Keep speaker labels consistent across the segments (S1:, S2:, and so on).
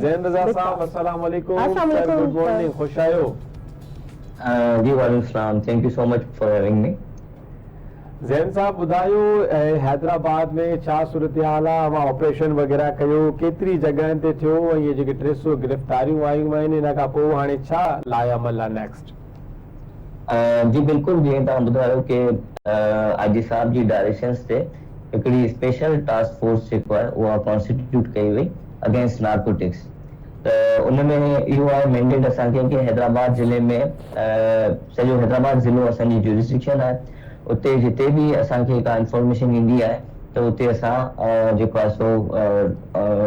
S1: زين رضا صاحب السلام عليڪم
S2: السلام
S1: سر
S2: عليڪم
S1: گڊ
S2: سر.
S1: مارننگ خوش آهيو.
S3: جي وعليڪم السلام thank you so much for having me.
S1: Zain صاحب ٻڌايو حيدرآباد ۾ ڇا صورتحال آ اوهان آپريشن وغيره ڪيو ڪيتري جڳهن تي ٿيو ۽ اهي جيڪي 300 گرفتاريون آيون آهن ان کان پوء هاڻي ڇا لائحه عمل آ نيڪسٽ.
S3: جي بلڪل جيئن توهان ٻڌايو ڪي آء جي صاحب جي ڊائريڪشنس تي هڪڙي اسپيشل ٽاسڪ فورس جيڪو آهي اها ڪانسٽيٽيوٽ ڪئي وئي اگينسٽ نارڪوٽڪس ته ان ۾ اهو آهي مينڊيٽ اسان کي ڪي حيدرآباد ضلعي ۾ سڄو حيدرآباد ضلعو اسان جي جورسڊڪشن آهي اتي جتي به اسان کي ڪا انفارميشن ايندي آهي ته اتي اسان جيڪو آهي سو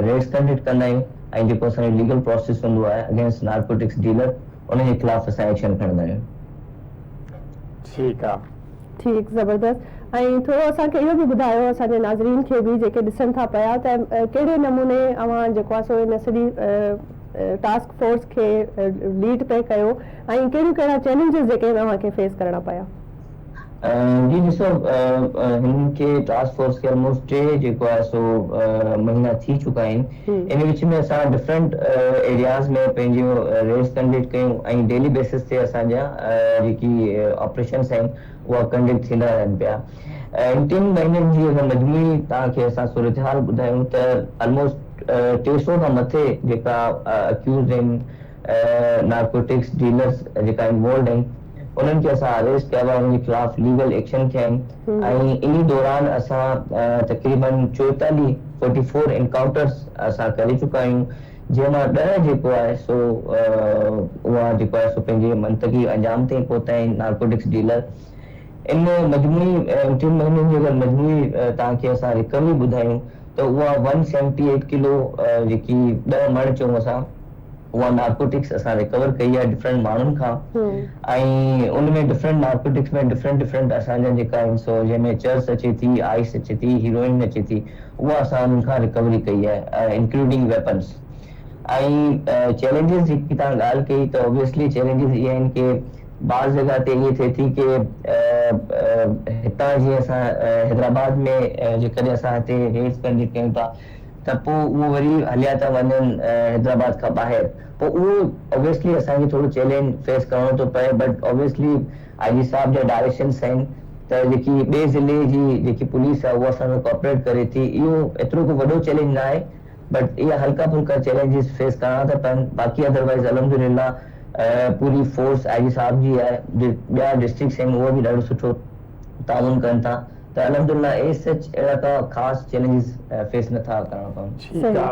S3: ريڊس ڪنڊڪٽ ڪندا آهيون ۽ جيڪو اسان جو ليگل پروسيس هوندو آهي اگينسٽ نارڪوٽڪس ڊيلر ان جي خلاف اسان ايڪشن کڻندا آهيون.
S1: ٺيڪ آ.
S2: ٺيڪ زبردست ۽ ٿورو اسان کي اهو به ٻڌايو اسان جي ناظرين کي به جيڪي ڏسن ٿا پيا ته ڪهڙي نموني اوهان جيڪو آهي سو ان سڄي ٽاسڪ فورس کي ليڊ پئي ڪيو ۽ ڪهڙيون ڪهڙا چئلينجز جيڪي آهن اوهان کي فيس ڪرڻا پيا.
S3: جي ڏسو هن کي ٽاسڪ فورس کي الموسٽ ٽي جيڪو آهي سو مهينا ٿي چڪا آهن ان وچ ۾ اسان ڊفرنٽ ايرياز ۾ پنهنجون ريڊس ڪنڊڪٽ ڪيون ۽ ڊيلي بيسس تي اسان جا جيڪي آپريشنس آهن اها ڪنڊڪٽ ٿيندا رهن پيا ان ٽن مهينن جي اگر مجموعي توهان کي اسان صورتحال ٻڌايون ته الموسٽ 300 کان مٿي جيڪا اڪيوزڊ آهن نارڪوٽڪس ڊيلرس جيڪا انوالوڊ آهن انهن کي اسان اريسٽ ڪيو آهي انهن جي خلاف ليگل ايڪشن ٿيا آهن ۽ انهي دوران اسان تقريبن 44، 44، انڪائونٽرس اسان ڪري چڪا آهيون جنهن مان 10 جيڪو آهي سو اها جيڪو آهي سو پنهنجي منطقي انجام تائين پهتا آهن نارڪوٽڪس ڊيلر ان مجموعي ٽن مهينن جي اگر مجموعي توهان کي اسان ريڪوري ٻڌايون ته اها 178 ڪلو جيڪي 10 مڻ چئون اسان اها نارڪوٽڪس اسان ريڪور ڪئي آهي ڊفرنٽ ماڻهن کان ۽ ان ۾ ڊفرنٽ نارڪوٽڪس ۾ ڊفرنٽ ڊفرنٽ اسان جا جيڪا آهن سو جنهن ۾ چرس اچي ٿي آئس اچي ٿي هيروئن اچي ٿي اها اسان انهن کان ريڪوري ڪئي آهي انڪلوڊنگ ويپنس ۽ چئلينجز جيڪي توهان ڳالهه ڪئي ته اوبويسلي چئلينجز اهي آهن ڪي بعض جڳهه تي ائين ٿئي ٿي ڪي هتان جيئن اسان حيدرآباد ۾ جيڪڏهن اسان هتي ريڊس ڪنڊڪٽ ڪيون ٿا ته پوء اهو وري هليا ٿا وڃن حيدرآباد کان ٻاهر پوء اهو اوبويسلي اسان کي ٿورو چئلينج فيس ڪرڻو ٿو پئي بٽ اوبويسلي I جي صاحب جا ڊائريڪشنس آهن ته جيڪي ٻئي ضلعي جي جيڪي پوليس آهي اها اسان سان ڪوآپريٽ ڪري ٿي اهو ايترو ڪو وڏو چئلينج نه آهي بٽ اها هلڪا ڦلڪا چئلينجز فيس ڪرڻا ٿا پون باقي ادروائيز الحمدلله پوري فورس I جي صاحب جي آهي ٻيا ڊسٽرڪٽس آهن اهي به ڏاڍو سٺو تعاون ڪن ٿا ته الحمدلله ايز سچ اهڙا ڪا خاص چئلينجز فيس نه ٿا ڪرڻا پون.
S1: ٺيڪ آ.